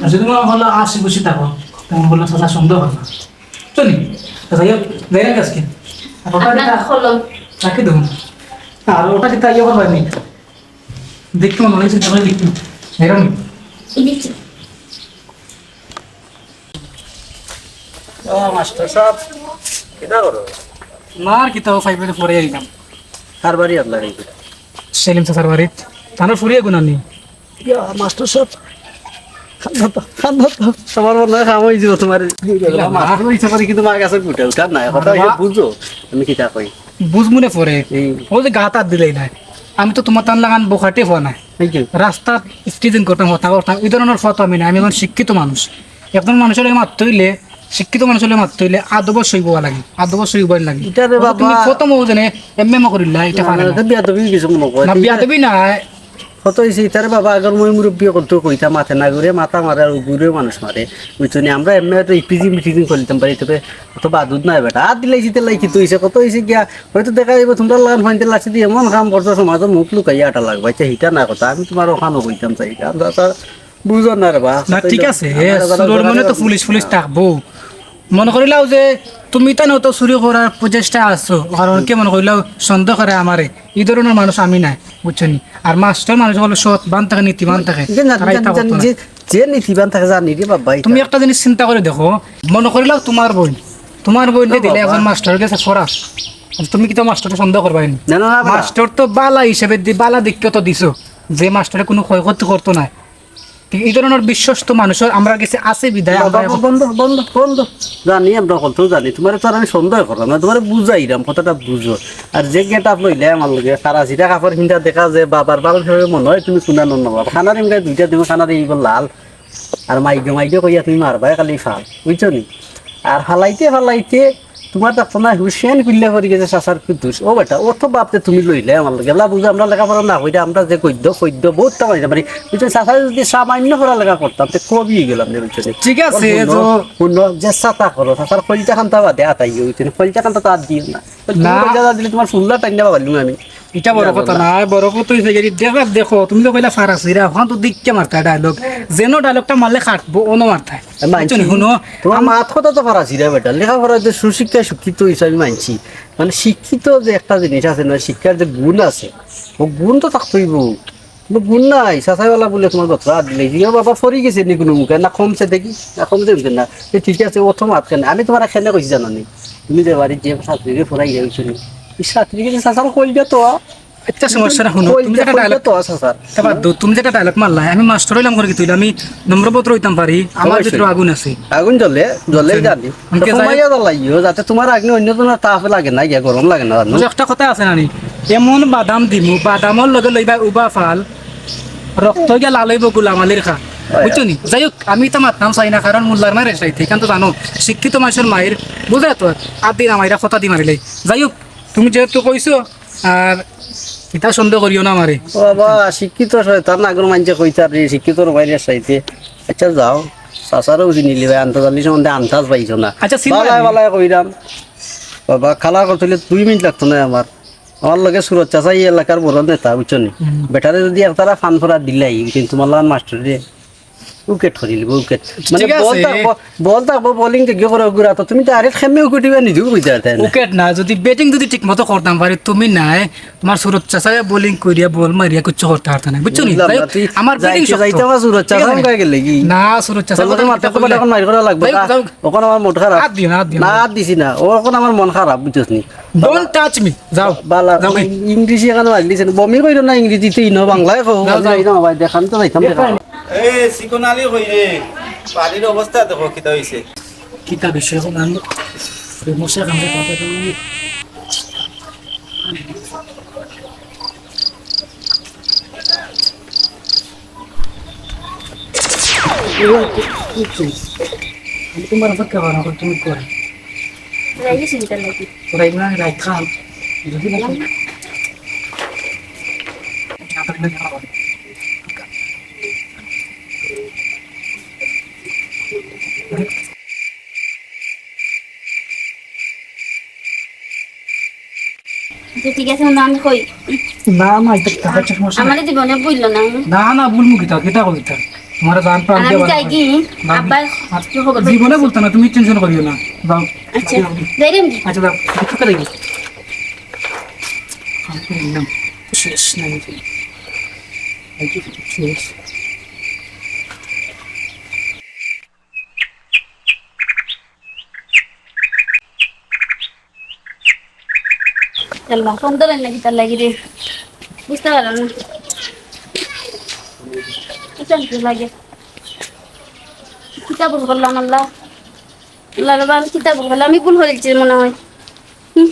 আর যদি মনে হলো আশি খুশি থাকো, তেমন বললে চাচা সন্দেহ হয় না। চলি, যাই হোক, যাই হোক আজকে। আর ওটা আপনার কিতা? কলম। রাখি দেবো। আর ওটা কিতা ইয়ে করবা নি? দেখতে মনে হয়, চিন্তা করে দেখতে। এরকম। এই দেখছি। ও, মাস্টার সাহেব, কিতা করো? না, আর কিতা, ও ফাইভ মিনিট পরে আইলাম। কার বাড়ি আপনার এই? সেলিম চাচার বাড়ি। তানোর ফুরিয়ে গুণানি। ইয়া, মাস্টার সাহেব, কান্দা তো, কান্দা তো। তোমার মনে হয় কাম হয়ে যাবো তোমার। ইয়া, মাস্টার হয়েছে পারে, কিন্তু মা গেছে গুটে, উঠার নাই। কথা আরে হইছে বাহ। বুঝো, আমি কিতা কই। বুঝ মনে পড়ে। এই। ও যে গাত হাত দিলেই নাই। আমি তো তোমার তান লাগান বোকাটে হওয়া নাই। এই যে। রাস্তাত স্টিচিং করতাম, হতা করতাম, এই ধরনের ফটো আমি না। আমি এখন শিক্ষিত মানুষ। একজন মানুষের মারতে হইলে, শিক্ষিত মানুষের মারতে হইলে আদব সইব লাগে, আদব সইব লাগে। এটা রে ও তো তুমি বাবা। ফটো মো জানে এমএমও করিলা, এটা না, পারে না, না। এটা বিয়াদবি কিছু মনে করে। না, ঠিক আছে? বিয়াদবি না। কত হইছে ইতারে বাবা, আগর মই মুরব্বী করতে কইতা মাথা না ঘুরে, মাথা মারে আর ঘুরে মানুষ মারে। বুঝছো নি? আমরা এমনি হয়তো ইপিজি মিটিং করে দিতাম পারি, তবে অত বাদুদ নাই বেটা। আর দিলাই জিতে লাই কিতা হইছে, কত হইছে গিয়া, হয়তো দেখা যাইব তোমরা লান ফাইনতে লাগছে দিয়ে এমন কাম করছো, সমাজের মুখ লুকাইয়া আটা লাগবে। আচ্ছা, হিটা না কথা, আমি তোমার ওখানে কইতাম চাই। কারণ তা-, তা বুঝো না রে বা। না, ঠিক আছে, এ, আমার কথা চুরর মনে তো পুলিশ, পুলিশ থাকবো। মনে করিলাও যে তুমি তান অত চুরি করার প্রচেষ্টা আছো, কারণ কি মনে করিলাও সন্দেহ করে আমারে, এই ধরনের মানুষ আমি নাই, বুঝছো নি? আর মাস্টার মানুষ হলো সৎ, বান থাকে, নীতিবান থাকে, যে না, তারা যে, ইতা যে, করতো না। যে, যে নীতিবান থাকে জানি রে বাবা, ইতা। তুমি একটা জিনিস চিন্তা করে দেখো, মনে করিলাও তোমার বইন, তোমার বইন ও দিলে বাবা। একজন মাস্টারের কাছে ফরাস, তুমি কি তো মাস্টারকে সন্দেহ করবাই নি? না, না, না, বাবা। মাস্টার তো বালা হিসেবে দি-, বালা দিক তো দিছো, যে মাস্টারে কোনো ক্ষয়ক্ষতি করতো না। ই ধরনর বিশ্বস্ত মানুষ আমরার গেছে আছে বিধায় আমরা বাবা, এখন বন্ধ, বন্ধ, বন্ধ। জানি, আমরা হকলতাউ জানি। তুমারে তো আর আমি সন্দেহ করলাম না, তুমারে বুঝাইরাম, কথাটা বুঝো। আর যে গেটআপ লইলে আমার লগে, সারা সিরা কাপড় হিন্দা দেখা যে বাবার বাল হিসাবে মনে হয় তুমি কুনা নন বাবা। খানার ইমগায় দুইটা দিমু, খানার ইমগায় লাল। আর মাইদে মাইদে কইয়া তুমি মারবায় খালি ফাল, বুঝছো নি? আর ফালাইতে ফালাইতে তুমার দেখছো না, হুসেন কুল্লা করি গেছে চাচার কুদ্দুস। ও বেটা, অত বাপরে তুমি লইলে আমার লগে। এলা বুঝো, আমরা লেখাপড়া না কইরা, আমরা যে গদ্য পদ্য বহুত তা মারি না পারি। বুঝছো, চাচায় যদি সামান্য পড়ালেখা করতাম, তে কবি অই গেলাম রে, বুঝছো নি? ঠিক আছে, হুনো, তো হুনো, যে চাচা করো, চাচার কলিজা খান্তা বাদে আতাইও, বুঝছো নি? কলিজা খান্তা তো আর দিও না। তুমি না। কলিজা দিলে তুমার ফুল্লা টাইনা বাবাইলুম আমি। ইটা বড় কথা না, বড় কথা অইছে গিয়া, দেখো, দেখো, তুমি তো কইলা ফারাসিরা, অখান তো দেখিয়া মারতায় ডায়লগ। যেন ডায়লগটা মারলে কাটবো, অনো মারতায়। মানছি। বুঝছো নি? হুনো, তুমার মাত কথা তো ফারাসিরা বেটা, লেখাপড়ায় যে সুশিক্ষায় শিক্ষিত অইছো আমি মানছি। মানে শিক্ষিত যে একটা জিনিস আছে না, শিক্ষার যে গুণ আছে, অউ গুণ তো থাকতে অইবো। কিন্তু গুণ নাই, চাচায় বালা বুলে তুমার গতরা দিলে, ইয়া বাবা ফরি গেছে নি কুনু মুখে, না কমছে দেখি, না কমছে বুঝে না। এ ঠিক আছে, অত মাত কেনে? আমি তুমারে কেনে কইছি জানো নি? তুমি যে বাড়িত যে ছাত্রীরে পড়াইরায়, ই ছাত্রীরে চাচার কইলে তো আচ্ছা, সমস্যা না, হুনো, কই তুমি যে, যেটা কই যে ডায়লগ, তো আছে, স্যার। তা বাদ দেও, তুমি যেটা ডায়লগ মারলায়, আমি মাস্টার অইলাম করি কিতা অইলো, আমি নম্রভদ্র অইতাম পারি, আমার অবশ্যই। ভিতরে আগুন আছে। আগুন জ্বলে, জ্বলেই আচ্ছা। জানি। ওকে, তো যাই কমাইয়া জ্বালাইও, যাতে তুমার আগুনে অন্য জনর তাপ লাগে না, গিয়া গরম লাগে না, জানো? বুঝো, একটা কথা আছে না নি, এমন বাদাম দিমু, বাদামর লগে লইবা উবা ফাল, রক্ত গিয়া লাল অইবো গুলাম আলীর খা। হয়। বুঝছো নি? যাই হোক, আমি ইতা মাততাম চাই না, কারণ মোল্লার মাইর চাইতে, ইখান তো জানো, শিক্ষিত মানষর মাইর, বুঝো তো, আত দি না মাইরা, কথা দি মারিলাই। যাই হোক, তুমি যেহেতু কইছো, আর ইতা সন্দেহ করিও না আমারে। ও বাবা, শিক্ষিত শয়তান, আগর মানষে কইতার রে, শিক্ষিতর মাইর চাইতে। আচ্ছা, যাও, চাচারেও চিনিলিবায়, আন্তাজ আলী সম্বন্ধে আন্তাজ পাইছো না। আচ্ছা, চিনবা বালায় নি? বালায় কইরাম। বাবা, খালা করতে অইলে দুই মিনিট লাগতো না আমার। আমার লগে সুরত চাচা ই এলাকার বড় নেতা, বুঝছো নি? হুম। বেটারে যদি একতারা ফান ফরা দিলাই, কিন্তু তুমার লাখান মাস্টাররে উইকেট করিলিবো, উইকেট। মানে ঠিক বল আছে। থাকবো, বল থাকবো, বোলিং দেখি করো গুড়া, তো তুমি তো আরে খেমে উইকেট দিবা নিজেও বুঝতে পারতে না। উইকেট না, যদি ব্যাটিং যদি ঠিক মতো করতাম পারি, তুমি নাই, তুমার সুরত চাচায় বোলিং করিয়া বল মারিয়া কিচ্ছু করতা পারতা না, বুঝছো নি? বুঝলাম যাই না, হোক, তুই আমার ব্যাটিং যাইতে শক্ত। যাইতে আমার সুরত চাচা ঠিক আছে? কামে গেলে কি? না, সুরত চাচা তোর লগে মাথা কথা এখন মারি করা লাগবো যাই না। হোক, যাই হোক। অখন আমার মুড খারাপ। আত দিও না, আত দিও না। না, আত দিছি না। অখন আমার মন খারাপ, বুঝছস নি? Don't touch me। যাও। বালা, যাও কি? ইংরেজি এখানে মারলি কেনে? বমি কইরো না, ইংরেজিতে ইনো বাংলায় কও। যাও, যাও। যাই না ভাই, দেখান তো যাইতাম, দেখান। এ, চিকন আলী কই রে? বাড়ির অবস্থা দেখো, কিতা অইছে? কিতা বিষয় এখন আমি মশা কামড়ে কথা বলি। আমি তোমার অপেক্ষা করা, তুমি করে। রাইগে চিন্তা লাগে। রাইগ না, রাইগ খান। যদি না খান। আচ্ছা, ঠিক আছে, না, আমি কই। না, না, এটা, এটা হচ্ছে সমস্যা। আমারে জীবনে বললো না। না, না, বলবো কিতা, কিতা কইতা? তোমার জান প্রাণ আর আমি দিয়ে যাই কি? না, আব্বা, আর কি খবর জীবনে বলতো না, তুমি টেনশন করিও না। যাও। আচ্ছা, যাই রে আমি। আচ্ছা, যাও। একটু করে দেখি। আমি তো বললাম, শেষ নাই। এই কি শেষ? আল্লাহ, ফোন ধরেন না কিতার লাগি রে? বুঝতে পারলাম না। কিতা লাগে? কিতা ভুল করলাম আল্লাহ? আল্লাহ রে বাবা, আমি কিতা ভুল করলাম? আমি ভুল করেছি মনে হয়। হুম।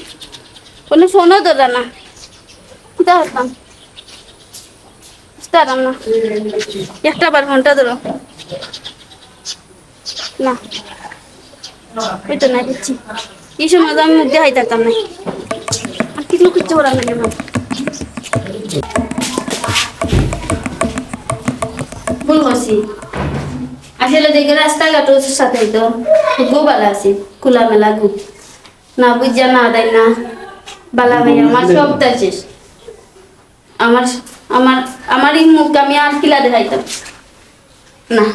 কোনো ফোনও ধরে না। কিতা করতাম? বুঝতে পারলাম না। একটা বার ফোনটা ধরো। না, ওই তো না দিচ্ছি। এই সময় তো আমি মুখ দেখাই থাকতাম না। আর কিছু কিচ্ছু করার নেই আমার। ভুল করছি। আসলে দেখে রাস্তাঘাটও সাথে তো গু ভালা আছে, খোলামেলা গু। না বুঝা না দেয় না, বালা ভাই আমার সবটা শেষ। আমার, আমার, আমার এই মুখ আমি আর কিলা দেখাইতাম না।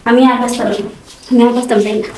আমি আর বাঁচতাম না। আমি আর বাঁচতাম চাই না।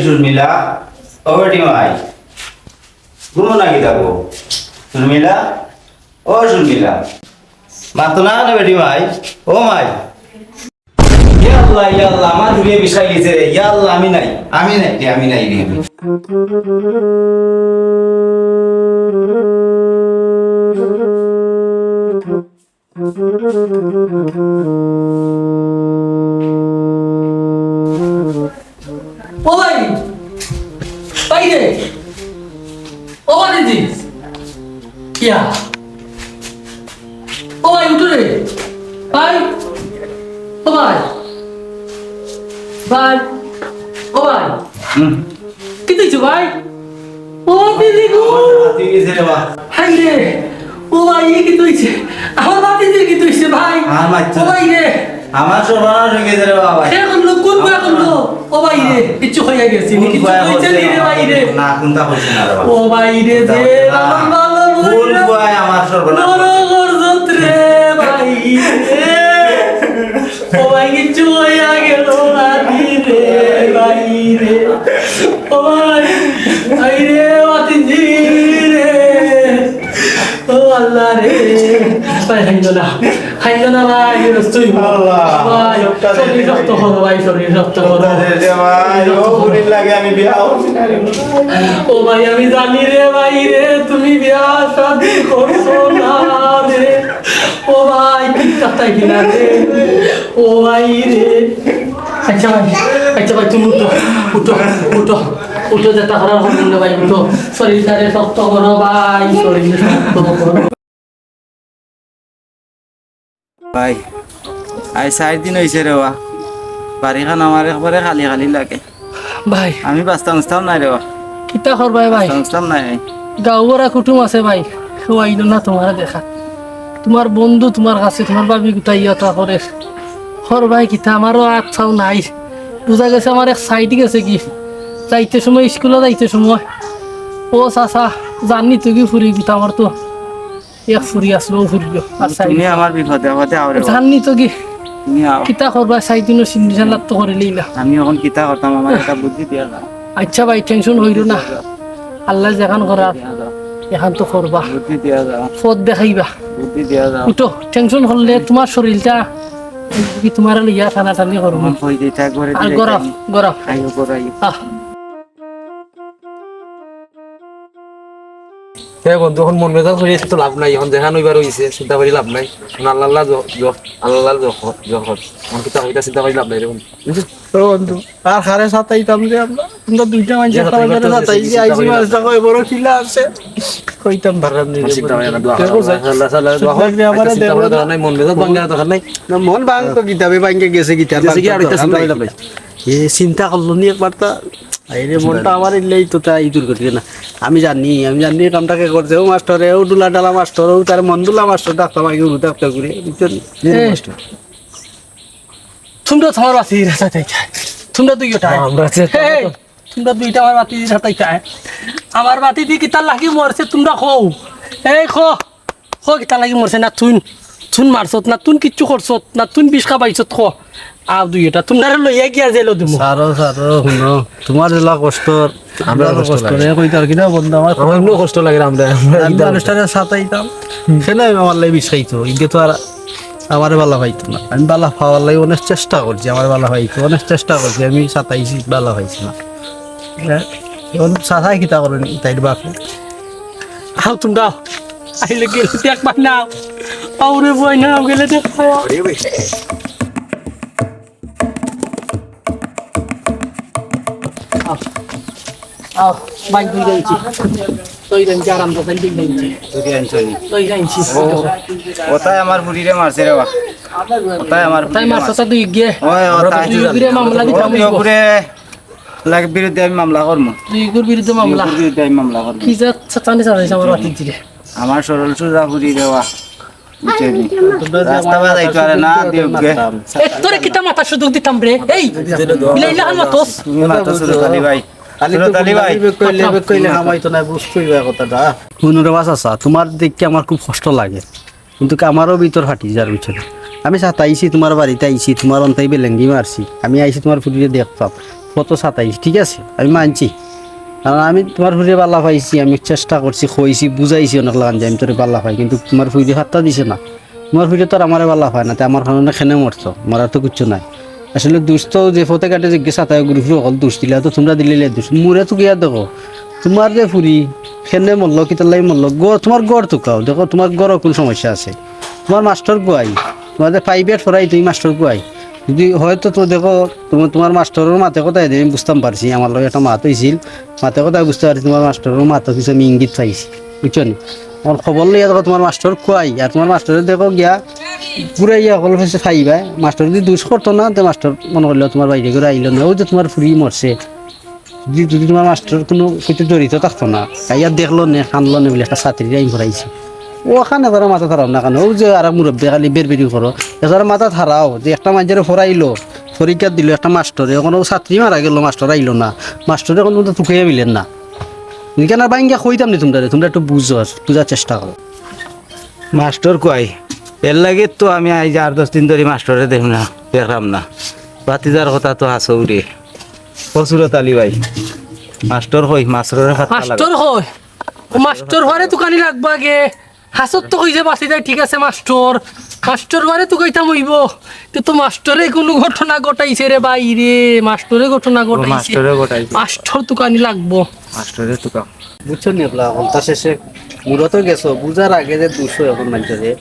শর্মিলা, ও বেটি মাই, ঘুমো না কিতা গো? শর্মিলা, ও শর্মিলা, মাতো না কেনে বেটি মাই? ও মাই, ইয়া আল্লাহ, ইয়া আল্লাহ, আমার ফুড়িয়ে বিষ খাই গেছে রে। ইয়া আল্লাহ, আমি নাই, আমি নাই রে, আমি নাই রে। ও ভাই, ভাই রে, ও ভাই রে, ইয়া, ও ভাই উঠো রে, ভাই, ও ভাই, ভাই, ও ভাই, হুম। কিতা অইছে ভাই? ও দিদি গো। তুই গেছে রে বা? হায় রে। ও ভাই, ই কিতা অইছে? আমার ভাতিজির কিতা অইছে ভাই? আমার বাচ্চা। ও ভাই রে। আমার সর্বনাশ অই গেছে রে বাবা। কে করলো? কোন বা করলো? ও ভাই রে, কিচ্ছু অইয়া গেছে নি, কোন কিচ্ছু অইছে নি রে ভাই রে। না, কোনটা অইছে না রে বাবা। ও ভাই রে, যে আমার ভালো কোন বইরা। কোন আমার সর্বনাশ? নরক গর্জত রে ভাই রে। ও ভাই, কিচ্ছু অইয়া গেল না রে ভাই রে। ও ভাই, ভাই রে, ভাতিজি রে। ও আল্লাহ রে। ভাই, খাইও না। খাইও না ভাই, তুই আল্লাহ। ভাই, শরীর শক্ত করো ভাই, শরীর শক্ত করো। রে ভাই, ও বুড়ির লাগে আমি বিয়া করছি না রে। ও ভাই, আমি জানি রে ভাই রে, তুমি বিয়া শাদি করছো না রে। ও ভাই, কিতা তাই কিনা রে? ও ভাই রে। আচ্ছা ভাই, আচ্ছা ভাই, তুমি উঠো, উঠো, উঠো, উঠো, যেটা করার করো না ভাই, উঠো। শরীরটারে শক্ত করো ভাই, শরীর শক্ত করো। ভাই, আইজ চাইর দিন অইছে রে বা, বাড়িখান আমার একবারে খালি খালি লাগে। ভাই। আমি বাঁচতাম উঠতাম নাই রে বা। কিতা করবায় ভাই? বাঁচতাম উঠতাম নাই। গাঁও ভরা কুটুম আছে ভাই, কেউ আইলো না তুমারে দেখা। তুমার বন্ধু তুমার কাছে, তুমার ভাবি গুটাইয়া তা করে। করবায় কিতা, আমারও আত চাও নাই। বুঝা গেছে আমার এক সাইড গেছে কি, যাইতে সময়, স্কুলো যাইতে সময়, ও চাচা, জানি তো কি ফুরি গুটা আমার তো এক ফুরি আসলো, ও ফুরিও। আর সাইড তুমি আমার বিপদে আপদে আও রে বা। জানি তো কি, তুমি আও। কিতা করবায়, সাইড দিনও সিন্ডিশন লাগতো করে লইলা। আমি এখন কিতা করতাম, আমার একটা বুদ্ধি দিয়া যাও। আচ্ছা ভাই, টেনশন অইরো না। আল্লায় যেখান করার, এখান তো করবা। বুদ্ধি দিয়া যাও। পথ দেখাইবা। বুদ্ধি দিয়া যাও। উঠো, টেনশন করলে তুমার শরীরটা কি তুমারে লইয়া টানাটানি করবো। আমার কই দিতা একবারে আর দিলে গরম, টানি। গরম। আইও, গরম। আহ। হে বন্ধু, এখন মন বেজার করি তো লাভ নাই, এখন যেখান অইবার অইছে, চিন্তা করি লাভ নাই। এখন আল্লাহ আল্লাহ জ-, জ-, আল্লাহ আল্লাহ জ-, জ-, এখন কিতা কইতা চিন্তা করি লাভ নাই রে বন্ধু। বুঝছো? ও বন্ধু, আর কারে সাতাইতাম যে আমরা? আমরা দুইটা মানুষ যে একটা সাতাইবার বাজারে তো সাতাইছি, চিন্তা আইছি করি লাভ নাই। মানুষটা কয় বড় কিলা আছে। কইতাম পারলাম না রে বন্ধু। দোয়া করো, আল্লাহ, আল্লাহ, দোয়া করো। আল্লাহ, আল্লাহ, আচ্ছা, দোয়া করো। চিন্তা করার দরকার নাই, মন বেজার ভাঙ্গা দরকার নাই। না, মন ভাঙতো কিতা বে, ভাঙ্গা গেছে কিতা, গেছে কি আর ভাঙতো ইটা চিন্তা দরকার নাই। করি লাভ নাই। এ চিন্তা করলো নি একবার তা? আরে মনটা আমার ইল্লাই তো তাই দুর্ঘটনা। আমি জানি, আমি জানি এই কামটা কে করছে। ও মাস্টরে, ও ডুলা ডালা মাস্টর, ও তার মন ডুলা মাস্টর, ডাকতাম আগে, ও ডাকতাম করে, বুঝছো নি? এই, মাস্টর। তুমরা তুমার বাতি রাস্তা তাই তাই। তুমরা দুইওটা। আমরা সে হে, হে, তুমরা দুইটা আমার বাতি রাস্তা তাই তাই। আমার বাতি দি কিতার লাগি মরছে তুমরা কও। এই কও। কও কিতার লাগি মরছে না তুইন? তুইন মারছত না, তুইন কিচ্ছু করছত না, তুইন বিষ খাবাইছত কও। আও দুইওটা, তুমরারে লইয়া গিয়া জেলো দিমু। সারো, সারো, হুনো, তুমার যেলা কষ্ট, আমরা কষ্ট লাগে। রে, কইতার কিনা বন্ধু, আমার আমার অন্য কষ্ট লাগে রে, আমরা, আমরা আমি কিতা মানুষটারে সাতাইতাম, সে না আমার লাই বিষ খাইতো, ইগে তো আর আমারে বালা পাইতো না। আমি বালা পাওয়ার লাগি অনেক চেষ্টা করছি, আমারে বালা পাইতো, অনেক চেষ্টা করছি, আমি সাতাইছি, বালা পাইছি না। হ্যাঁ, এখন সাতাই কিতা করেন, তাইর বাপে। আও তুমরা, আইলে গেলে দেখবা না, আওরে বই না, গেলে দেখবা। আও, আও, ভাই, দুই ইঞ্চি। দুই ইঞ্চি, আরাম তো, দুই ইঞ্চি। দুই ইঞ্চি। দুই ইঞ্চি। ও, ওটাই আমার বুড়িরে মারছে রে বা। ওটাই আমার তাই বুড়িরে মারছে মারছে। তো দুই গিয়ে। ওই, ওটাই। দুই গিরে মামলা দিতাম দুই অইবো। গিরে লাগ বিরুদ্ধে আমি মামলা করমু। দুই গুর বিরুদ্ধে মামলা। দুই গুর বিরুদ্ধে আমি মামলা করমু। কি জাত চাচানি চাচাইছে আমার বাতিজিরে? আমার সরল সুজা বুড়ি রে বা। বুঝছো নি? রাস্তা বাদ আইতো পারে না, দিও গে। এ, তোরে কিতা মাথা সুযোগ দিতাম রে? এই, ইলা ইলা মাতস। তুমি মাতো সুরত আলী ভাই। খালি তো সুরত আলী ভাই। বেক কইলে, বেক কইলে হামাইতো না, বুঝতই বা কথাটা। হুনো রে বা চাচা, তুমার দেখি আমার খুব কষ্ট লাগে, কিন্তু আমারও ভিতর ফাটি যার, বুঝছো নি? আমি সাতাইছি, তুমার বাড়িত আইছি, তুমার অন্তাই বেলেঙ্গি মারছি, আমি আইছি তুমার ফুরিরে দেখতাম, কত সাতাইছি, ঠিক আছে, আমি মানছি। কারণ আমি তুমার ফুরিরে বালা পাইছি, আমি চেষ্টা করছি, কইছি, বুঝাইছি অনেক লাখান যে আমি তোরে বালা পাই, কিন্তু তুমার ফুরিয়ে পাত্তা দিছে না। তুমার ফুরিয়ে তো আর আমারে বালা পায় না, তে আমার কারণে কেনে মরছো, মরার তো কিচ্ছু নাই। আসলে দুষ তো যে পথে ঘাটে যেগিয়ে সাতায় গুরু ফুরু অকল দুষ দিলা, তো তুমরা দিলে দুষ। মুরে তুকাইয়া দেখো, তুমার যে ফুরি, কেনে মরলো, কিতার লাগি মরলো, ঘর, তুমার ঘর তুকাও, দেখো তুমার ঘরো কুন সমস্যা আছে। তুমার মাস্টর কুয়াই, তুমার যে প্রাইভেট পড়াইতো ই মাস্টর কুয়াই। যদি হয়তো তো দেখো, তুমার, তুমার মাস্টরর মাতে কথায় দি আমি বুঝতাম পারছি, আমার লগে একটা মাত অইছিল, মাতে কথায় বুঝতে পারছি, তুমার মাস্টরর মাতো কিছু আমি ইঙ্গিত পাইছি, বুঝছো নি? অখন খবর লইয়া দেখো তুমার মাস্টর কুয়াই, আর তুমার মাস্টরে দেখো গিয়া ঘুরাইয়া অকল পাইবায়। মাস্টর যদি দুষ করতো না, তে মাস্টর মনো করলো তুমার বাইরে করে আইলো না। অউ যে তুমার ফুরি মরছে, যদি, যদি তুমার মাস্টর কুনু কিছু জড়িত থাকতো না, আইয়া দেখলো নে, কানলো নে বুলে একটা ছাত্রীরে আমি পড়াইছি। অখান এগু মাথাত আনো না কেনে? অউ যে আরক মুরব্বি খালি বেরবেরি করো, এগু মাথাত আনো যে একটা মানষরে পড়াইলো, পরীক্ষা দিলো একটা মাস্টরে, অখন অউ ছাত্রী মারা গেলো, মাস্টর আইলো না, মাস্টরে কুনু মতে তুকাইয়া মিলের না। ইখান আর ভাঙ্গিয়া কইতাম নি তুমরারে, তুমরা একটু বুঝো, বুঝার চেষ্টা করো। মাস্টর কুয়াই, এর লাগি তো আমি আইজ আট দশ দিন ধরি মাস্টরে দেখরাম না, দেখরাম না। ভাতিজার কথা তো হাছাউ রে। ও সুরত আলী ভাই, মাস্টর কই? মাস্টররে পাত্তা লাগা। মাস্টর কই? ও মাস্টর অরে তুকানি লাগবো আগে। হাছত তো কইছে বাঁচি যায়, ঠিক আছে মাস্টর। মাস্টর অরে তুকাইতাম অইবো। তে তো মাস্টরে কুনু ঘটনা ঘটাইছে রে ভাই রে, মাস্টরে ঘটনা ও, ঘটাইছে। মাস্টরে ঘটাইছে। মাস্টর তুকানি লাগবো। মাস্টরে তুকাও। বুঝছো নি, অকলা, অকলতা শেষে মুরতো গেছো, বুঝার আগে যে দুষ অয় অখন মানষরে।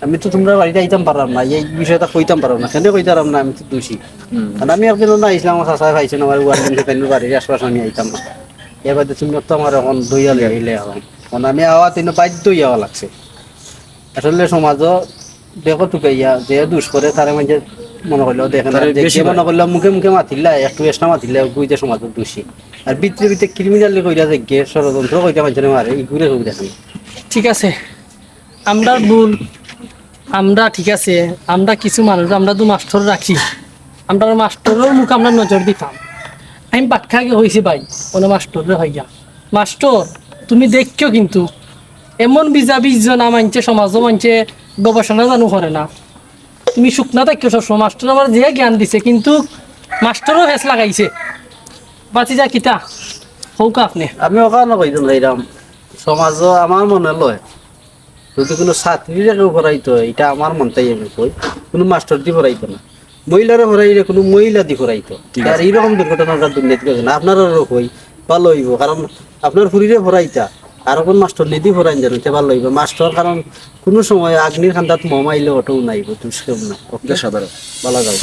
আমি তো তুমরার বাড়িত আইতাম পারলাম না, এই বিষয়টা কইতাম পারলাম না, কেনে কইতাম পারলাম না, আমি তো দুষী। হুম। কারণ আমি একদিন অনো আইছলাম, আমার চাচায় পাইছইন, আমার ওয়ার্ডেন খেতাইনর বাড়ির আশপাশ আমি আইতাম না। এর বাদে তুমি তো আমার অখন দইয়া লইয়া আইলে অখন। কারণ আমি আওয়াত ইনো বাধ্য অইয়া আওয়া লাগছে। আসলে সমাজো দেখো তুকাইয়া, যে দুষ করে তারে মানষে মনো করলো দেখে না, তারে যে বেশি কে মনো পায়। করলো মুখে মুখে মাতিলা, একটু extra মাতিলা, অগুইতে সমাজো দুষী। আর ভিতরে ভিতরে criminally কইরা যে কে ষড়যন্ত্র কইরা মানষরে মারে, ইগুরে কেউ দেখে না। ঠিক আছে, আমরার ভুল, আমরা ঠিক আছে, আমরা কিছু মানুষ, আমরা তো মাস্টর রাখি, আমরা মাস্টরর মুখে আমরা নজর দিতাম। আমি বাক্কা আগে কইছি ভাই, অনো মাস্টররে কইয়া, "মাস্টর, তুমি দেখিও কিন্তু, এমন বিজা বিজ না মানষে, সমাজো মানষে গবেষণা জানু করে না, তুমি শুকনা থাকিও সবসময়।" মাস্টর আমার যে জ্ঞান দিছে, কিন্তু মাস্টরও হেস লাগাইছে। বাঁচি যা কিতা, কউক্কা আপনে। আমি অখানো কইতাম চাইরাম, সমাজো আমার মনে লয়, যদি কুনু ছাত্রীরে কেউ পড়াইতো, ইটা আমার মনতাই আমি কই, কুনু মাস্টরদি পড়াইতো না। মহিলারে পড়াইলে কুনু মহিলাদি পড়াইতো। ঠিক আছে। আর ইরকম দুর্ঘটনা আমরা দুনিয়াত ঘটে না। আপনারারও কই, ভালা অইবো, কারণ আপনার ফুরিরে পড়াইতা, আর অখন মাস্টরনিদি পড়াইন যেন, তে ভালা অইবো। মাস্টর কারণ কুনু সময় আগ্নির কান্দাত মম আইলে অটো নাইবো, দুষ কেউ না। ওকে, সাধারণ। ভালা যাও।